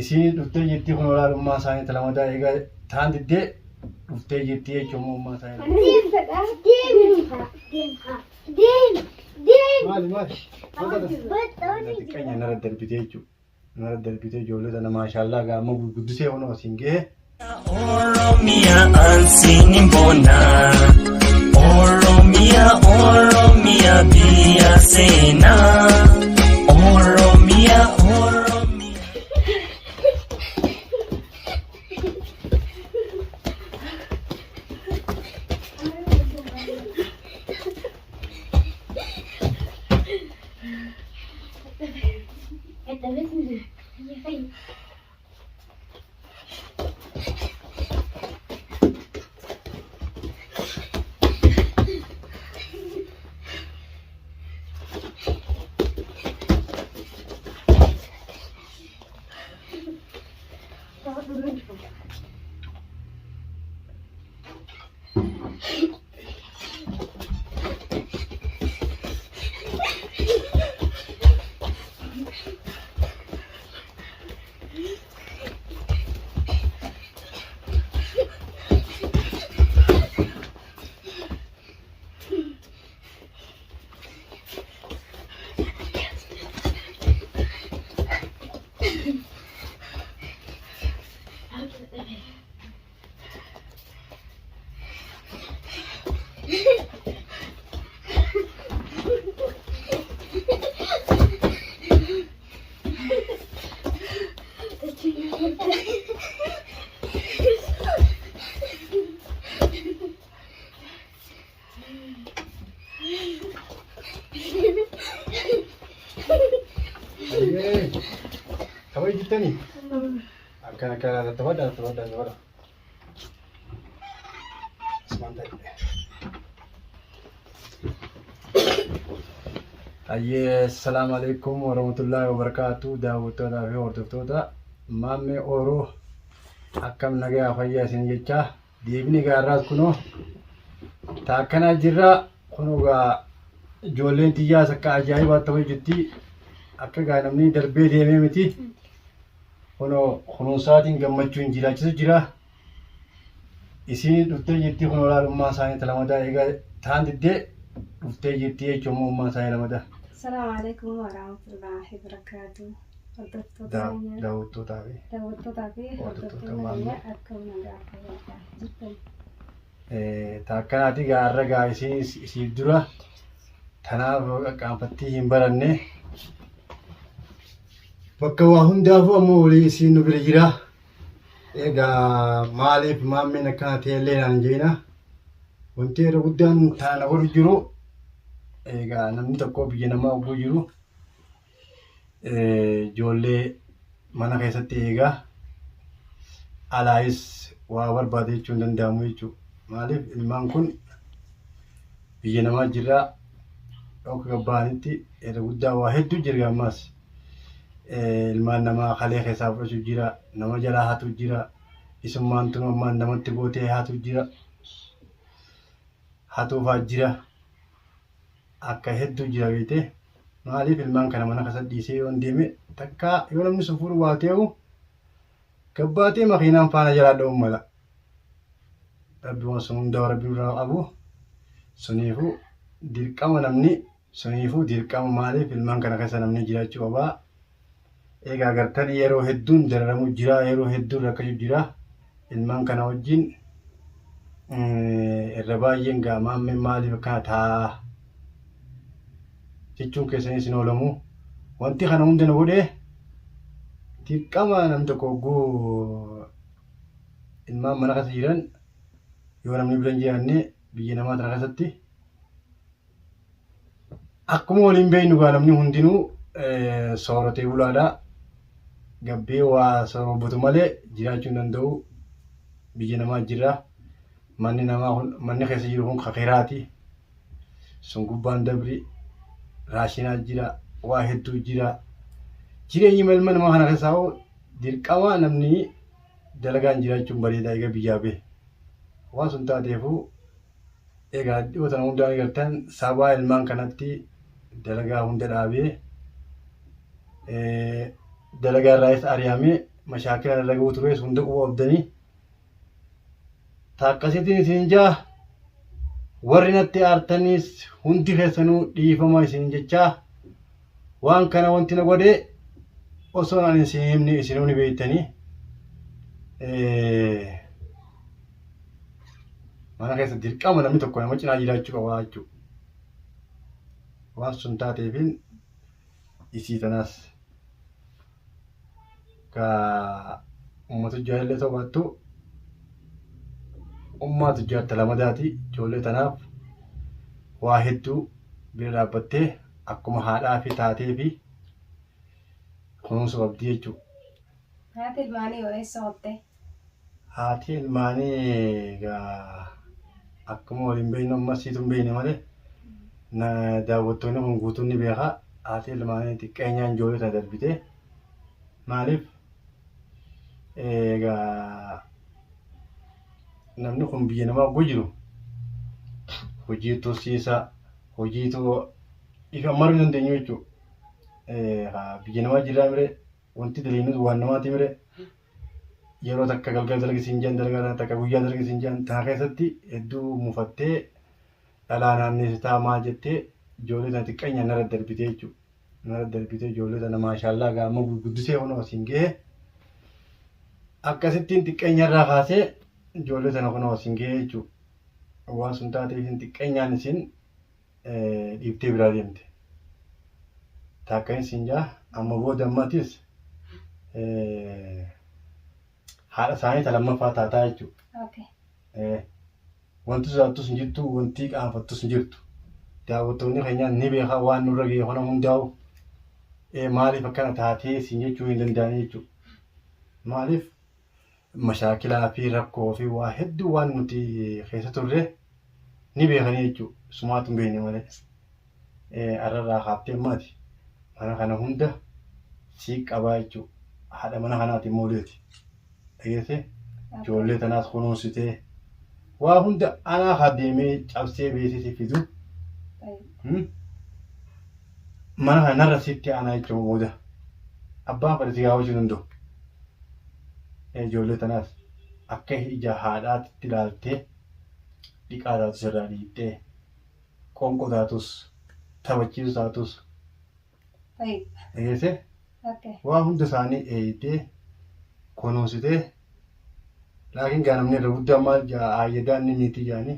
Isiin dhuftee jirti kun olaalummaa isaanii talamadaa eegaa taan diddee dhuftee jirti jechuun ummaa isaanii. Deem deem deem deem deem. Maali maali? Xiqqeenya nara darbitee jechuudha. Nara darbitee ijoollee tana maashaallaa gaama guddisee kunoo asiin gahee. Oromia ansiin bona. Oromia, Oromia biyya seenaa. Oromia, Oromia. Ayyee. Tapha jirtanii? Akkana akkana taphadhaa taphadhaa taphadhaa. Asumaan ta'e. Ayyee assalaamu alaikum warahmatullaahi wabarakaatu daawwattootaa fi hordoftoota maammee ooroo akkam nagayaa fayyaa isin jechaa deebine gaarraas kunoo taakkanaa jirra kunoo gaa ijoolleen tiyyaas akka ajaa'ibaa ta'uu jirti akka gaa namni darbee deemee miti kunoo kunuunsaatiin gammachuun jiraachisu jira Isiin dhuftee jirti kun olaalummaa isaanii talamadaa eegaa taan diddee dhuftee jirti jechuun ummaa isaanii lamadaa. Assalamu alaikum warahmatullahi wabarakatuh. Hordoftoota keenya Daawwattootaa fi daawwattootaa fi hordoftoota hordoftoota maammee. keenya akkam nagaa fayyaa jirtan. Taakkanaati gaarra gaa isiin isiif dura tanaaf qaqqaanfattii hin baranne. Bakka waa hundaafuu ammoo walii isiin nu bira jira. Egaa maaliif maammeen akkana ta'e illee naan hin jedhina. Wanti irra guddaan taana godhu jiru egaa namni tokko biyya namaa oguu jiru ijoollee mana keessatti eegaa alaayis waa barbaade jechuun hin danda'amu jechuudha. Maaliif ilmaan kun biyya namaa jirraa akka gabbaanitti irra guddaa waa hedduu jira ammaas. Ilmaan namaa kalee keessaa fudhachuu jira, nama jalaa hatu jira, isummaan tun ammaan namatti gootee hatu jira, hatuufaa jira, akka hedduu jira beekte. Maaliif ilmaan kana mana keessa dhiisee yoon deeme takkaa yoo namni sun fuudhu waa ta'u gabbaatee makiinaan faana jalaa dha'uun mala. Rabbi waan sun hundaa rabbi nurraa qabu. Suniifuu dirqama namni Saniifuu dirqama maaliif ilmaan kana keessa namni jiraachuu qaba. Egaa gartanii yeroo hedduun dararamu jira, yeroo hedduun rakkachuu jira. Ilmaan kana wajjin irra baay'een gaa maammeen maaliif akkana ta'a jechuun keessanis hin oolamu. Wanti kana hunda nu godhe dirqama namni tokko hogguu ilmaan mana keessa jiran yoo namni bira hin jiraanne biyya namaa tana keessatti Akkuma waliin beeknu gaa namni hundinuu sooratee bulaadha. Gabbee waa soorobatu malee jiraachuu hin danda'u. Biyya namaa jira. Manni namaa kun manni keessa jiru kun kakiraati. Sun gubbaan dabri raashinaa jira. Waa hedduu jira. Jireenyi ilma namaa kana keessaa hoo dirqama namni dalagaan jiraachuun bareedaa egaa biyyaa bahe. Waan sun taateefuu Egaa dhiyoo tana hundaa ni gartan sabaa ilmaan kanatti dalagaa hunda dhaabee dalagaa irraayis ari'amee Mashaakila irra ga'uu tures hunda quba qabdanii. Taakkasiitiin isin jaa warri natti aartaniis hundi keessanuu dhiifama isin jechaa waan kana wanti na godhe osoo ani isin himne isinuu ni beektanii. Mana keessa dirqama namni tokko nama cinaa jiraachuu qaba jechuudha. Waan sun taateefin isii tanaas ka uummata jaalallee ta'uu baattu ummaa tujjaarta lamadaati ijoollee tanaaf waa hedduu bira dhaabbattee akkuma haadhaa fi taatee fi kunuunsa qabdi jechuudha. Haati ilmaanii yoo eessa oolte? Haati ilmaanii egaa akkuma waliin beeknu amma siitu hin beekne malee na daawwattoonni kun guutuun ni beeka. Haati ilmaanii xiqqeenyaan ijoollee tana darbite. Maaliif egaa namni kun biyya namaa hogguu jiru hojii tursiisa hojiitu ifa maruu hin dandeenyu jechuudha. Biyya namaa jirraa mire wanti daliinus waan namaati mire yeroo takka galgala dalagi siin jedhan dalagaa takka guyyaa dalagi siin jedhan tana keessatti hedduu mufattee dhalaa naanneessitaa maal jettee ijoollee tana xiqqeenya narra darbitee jechuudha. Narra darbitee ijoollee tana maashaallaa gaama guddisee kunoo asiin gahe akkasittiin xiqqeenya irraa kaasee ijoollee tana kunoo asiin gahe jechuudha. Waan sun taateef isin xiqqeenyaan isin dhiiftee biraa deemte. Taakka isin jaa amma booda ammatis haadha isaanii ta lammaffaa taataa jechuudha. Okay. Wanti sodaattus hin jirtu, wanti qaanfattus hin jirtu. Daawwattoonni keenya ni beekaa waan nurra ga'e kana hundaa'u maaliif akkana taatee siin jechuu hin danda'anii jechuudha. Maaliif mashaakilaa fi rakkoo fi waa hedduu waan nuti keessa turre ni beekanii jechuudha. Sumaatu hin beekne malee. Arrarraa kaaftee ammaati mana kana hunda sii qabaa jechuudha. Haadha mana kanaati immoo leeti. Dhageessee ijoollee tanaas kunuunsitee waa hunda anaa haa deemee cabsee beeksisee fidu. Mana kana narra sitti aanaa jechuun booda abbaan fedhe si gaafachuu danda'u. Ijoollee tanaas akka ija haadhaatti ilaaltee dhiqaa taatus irraa dhiittee qoonqoo taatus taphachiisu taatus dhageessee waa hunda isaanii eeyitee kunuunsitee laakiin gaa namni irra guddaan maal jaa aayyadaan ni miitii jaanii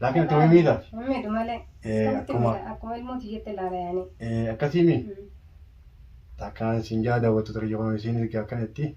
laakiin ati wayii miitaati. Miidhu malee. Akkuma Akkuma ilmoo tiyyatti ilaala yaani. Akkasii mi takkaan isin jaa daawwattoota kiyya kun isin erga akkanatti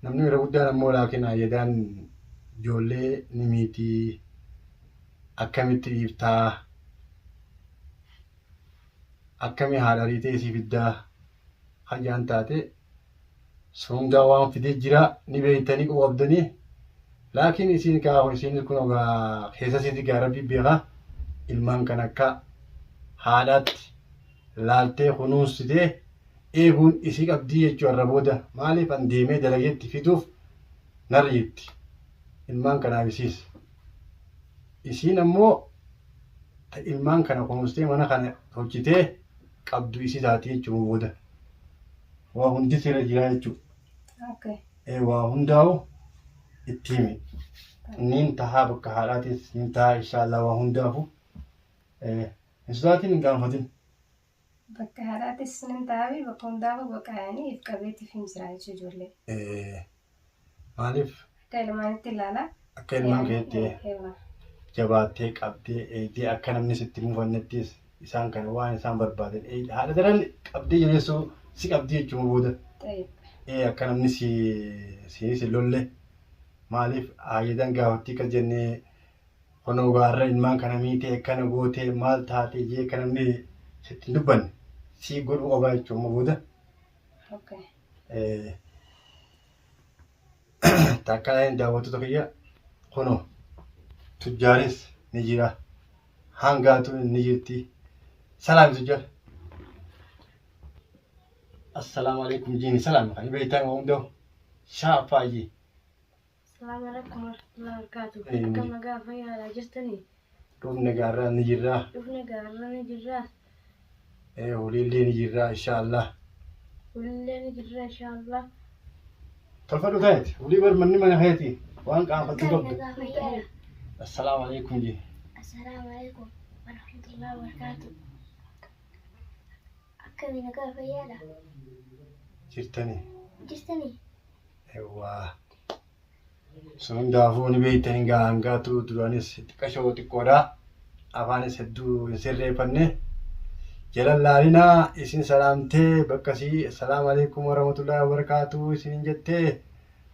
namni irra guddaan ammoo laakiin aayyadaan ijoollee ni miitii akkamitti dhiiftaa akkami haadha riitee isii fiddaa hayyaan taate sun hundaa waan fidee jira ni beektanii quba qabdanii laakiin isin kaa isin kun ogaa keessa isiiti gaa rabbi beeka ilmaan kan akka haadhaatti laaltee kunuunsitee eeguun isii qabdii jechuu irra booda maaliif an deemee dalageetti fiduuf narra jirti ilmaan kanaaf isiis isiin ammoo ta ilmaan kana kunuunsitee mana kana tolchitee qabdu isii taati jechuun booda waa hundi sirra jira jechuudha. Okay. Waa hundaa'u itti himi. Niin tahaa bakka haadhaatis niin tahaa inshaallah waa hundaafu. Hin sodaatin hin gaanfatin. Bakka haadhaatis nin ta'abi bakka hundaafuu bakka yaani if qabeetiif hin jira jechuu ijoollee. Maaliif Akka ilmaanitti ilaala. akka ilmaan keetti Ewa. jabaattee qabdee eegdee akka namni sitti mufannettis isaan kana waan isaan barbaadan haadha daran qabdee jabeessuu si qabdii jechuun booda. Tayyib. Akka namni si si si lolle maaliif aayyadaan gaafattii akkas jennee kunoo gaarra ilmaan kana miitee akkana gootee maal taatee jee akka namni sitti hin dubbanne si godhuu qabaa jechuun booda. Okay. Takka daawwattoota kiyya kunoo tujjaaris ni jira hangaatu ni jirti salaam tujjaar. Assalaamu alaikum jiini salaam kan beektan waan hundaa'u shaafaa jee. Assalamu alaikum warahmatullahi wabarakatuh. Eh, Akkam nagaa fayyaadhaa jirtanii? Dhufne gaarraa ni jirra. Dhufne gaarra ni jirra. Holiillee ni jirra inshaallah. Ulillee ni jirra inshaallah. Tolfadhu taa'eeti. Olii bar manni mana keeti. Waan qaanfattu Akkam qabdu. nagaa fayyaadha. Assalaamu alaikum jee. Assalaamu alaikum warahmatullahi wabarakatuh. Akkami nagaa fayyaadha. Jirtanii. Jirtanii? Ewwaa. Sun hundaafuu ni beektanii gaa hangaatu duraanis xiqqashoo xiqqoodha. Afaanis hedduu hin sirreeffanne. Jala laalinaa isin salaamtee bakkasii assalaamu alaikum warahmatullahi wabarakatuh isin jettee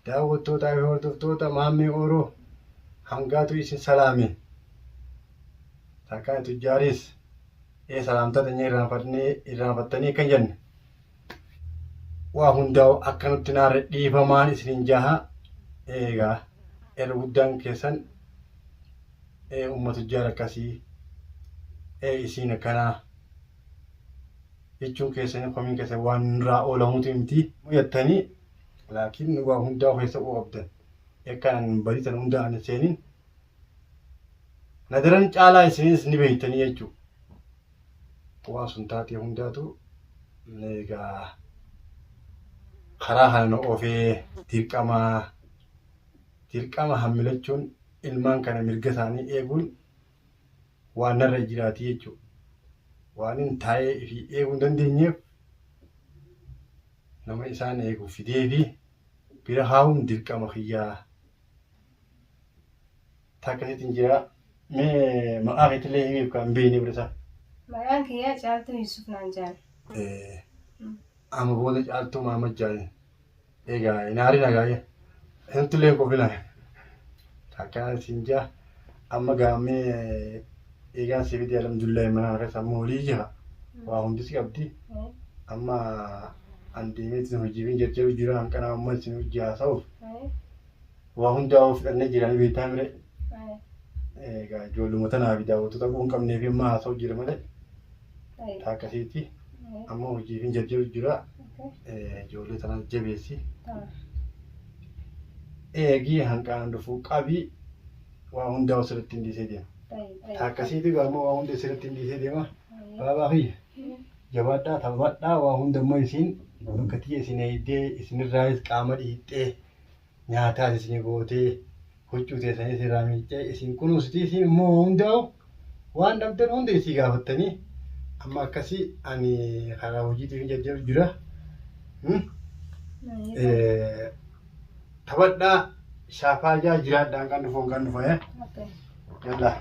daawwattootaa fi hordoftoota Maammee Ooroo hangaatu isin salaame. Takkaan tujjaaris ee salaamtaa teenya irraanfattanii akka hin jenne. Waa hundaa'u akka nutti naarre dhiifamaan isinin jaha. Eegaa irra guddaan keessan ee umma tujjaar akkasii ee isiin akkanaa jechuun keessanii komiin keessan waan nurraa oolamuuti miti jettanii laakiin waa hundaa'u keessa quu qabdan. Akkaan badii tan hundaa ani seenin na daran caalaa isinis ni beektanii jechuudha. Waan sun taatee hundaatu egaa karaa kana nu oofee dirqama dirqama hammilachuun ilmaan kana mirga isaanii eeguun waan narra jiraati jechuudha. Waan hin taa'ee fi eeguu hin dandeenyeef nama isaan eegu fidee fi bira kaa'uun dirqama kiyyaa. Takkasiitiin jira. Mee maqaa keetillee himiif kan hin beekne bira isaa. Maqaan kiyyaa Caaltuu Yusuf naan jedhan. Amma booda Caaltuu Mahammad jedhan. Egaa hin aarin agaayya. Isinittillee hin qofina. Takkaan isin jaa. Amma gaammee eegaan si fide alhamdulillah mana keessa amma olii jira. Waa hundi si qabdi. Amma an deemee isin hojiif hin jarjaru jira hanqanaa amma isin hojii haasa'uuf. Waa hundaa of fudhannee jira ni beektaa mire. Egaa ijoolluma tanaa fi daawwattoota quba hin qabnee fi amma haasa'u jira malee taa akkasiiti. Amma hojiif hin jarjaru jira. Ijoollee tana jabeessi. Eegii hanqaan dhufuu qabii waa hundaa sirriitti hin dhiisee deema. Taa akkasiiti egaa amma waa hunda sirriitti hin dhiisee deema. Baabaa kiyya jabaadhaa taphadhaa waa hunda immoo isiin bakka tiyya isin eegdee isinirraayis qaama dhiixxee nyaataas isinii gootee huccuu teessanis irraa miiccee isin kunuunsiti isin immoo hundaa'u waan dhabdan hunda isii gaafattanii amma akkasii ani karaa hojiitiif jajjabu jira. Taphadhaa shaafaa jiraadhaan kan dhufu kan dhufa. Yallaa.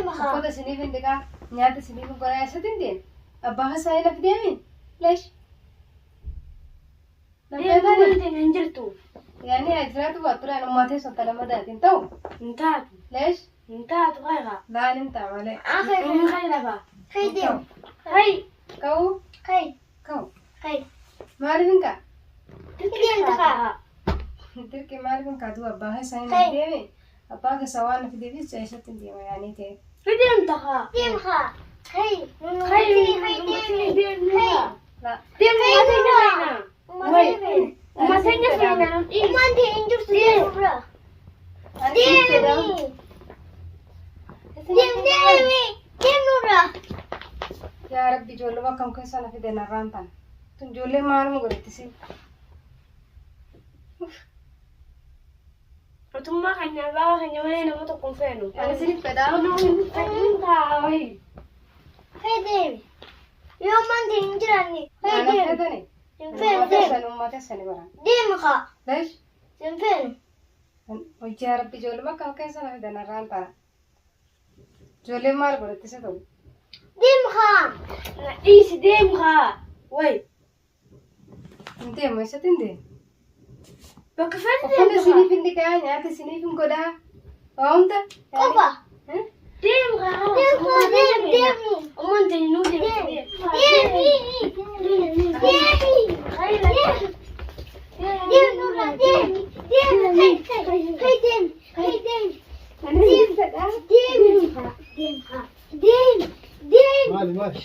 Uffata isiniif hin dhiqaa, nyaata isiniif hin godhaa, eessatti hin deemu? Abbaa hasaa hin deemi? Leesh. Deemuu hin jirtu. Yaani jiraatu baattu dhaan ummaa teessoo tana madaatiin ta'u? Hin taatu. Leesh. Hin taatu kayra. Laan hin ta'a malee. Hin kayra ba. Hin ta'u. Hay. Ka'uu? Ka'u. Maaliif hin ka'a? Dirqii maaliif hin kaatu abbaa keessaa hin deeme? Abbaa keessaa waan na fideefis eessatti hin deema yaanii ta'e. La. Ani siif fedha. Yaa Rabbi ijoolluma akkam keessa na fide narraan tana. Tun ijoollee maaluma godhatti si? Mootummaa keenya abbaa keenya malee nama tokko hin feenu. Ani isiniif fedha. Hin ta'a. Ana fedhani. Uummata keessani baran. Leesh. Hojii yaa Rabbi ijoolluma akkam keessa na fide narraan tana. Ijoolleen maal godhatti si ta'u? Dhiisi deemu haa. Wayi. Hin deemu eessatti hin deemu? Bakka feete Uffata deemu haa. isiniif hin dhiqaa, nyaata isiniif hin godhaa. Waa hunda. Deemu haa. Ummaan teenya nuu deemu. Maali maali?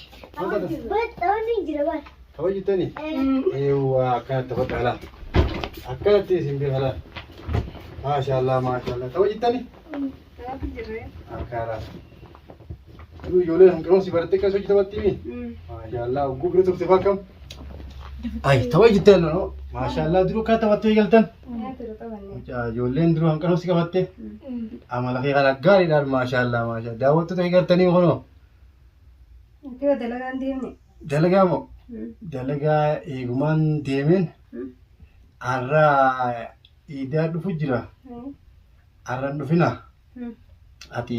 Tapha jettanii? Eewwa akkanatti taphadha halaa. Akkanatti isin beeka halaa. Maashaallah maashaallah. Tapha jettanii? Namaatti jirre. Akkaara. Duruu ijoolleen hanqanuun si barattee akkas hojii taphattii? Maashaallah hogguu bira turte faa kam? Ay tapha jettee no. Maashaallah duruu akka taphattee galtan. Nyaata yeroo taphanne. Mucaa ijoolleen duruu hanqanuun si qabatte. Amala kee kana gaariidhaan maashaallah maashaa daawwattoota kee gartanii kunoo. Ati yoo dalagaan deemne. Dalagaa moo? Dalagaa eegumaan deemeen har'a iidaa dhufu jira. Har'a hin dhufina. Ati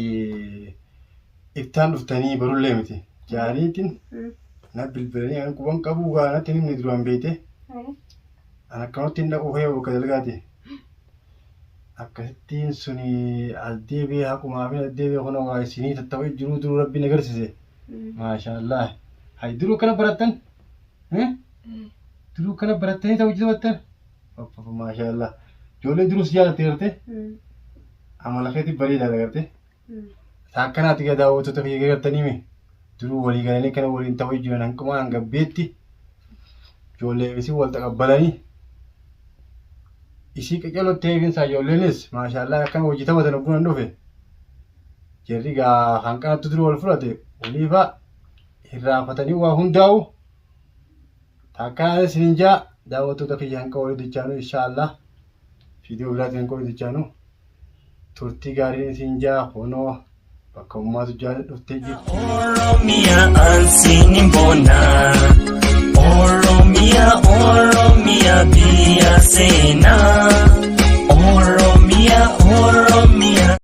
iftaan dhuftanii barullee miti. Jaaniitiin na bilbilanii an quban qabuu gaa natti himne duraan beekte. An akkanumatti hin dhaqu kee bakka dalagaati. Akkasittiin suni as deebi'ee haqumaa fi as deebi'ee kunoo gaa isinii tatta'uu jiruu duruu rabbiin agarsiise. Maashaallah. Hay duruu akkana barattan? Duruu akkana barattanii ta'uu taphattan? Maashaallah. Ijoollee duruu si jaalatte gartee? Amala keetii bareedaadha gartee? Akkanaati gaa daawwattoota kiyya gartanii mee? Duruu walii galanii kana waliin ta'uu jiran hanqumaa hangabbeetti ijoollee isin wal taqabbalanii isii qeqelotti eeginsaa ijoolleenis maashaallah akkana hojii taphatan ogguun dhufe jarri gaa hanqanatti dura wal fudhate waliifa hirraafatanii waa hundaa'u takkaan isinin jaa daawwattoota kiyya hanqa walii dichaanu inshaallah viidiyoo biraatiin hanqa walii dichaanu turtii gaariin isin jaa kunoo bakka ummaatu jaa dhuftee jirti. Oromia ansiin bona. Oromia, Oromia biyya seenaa.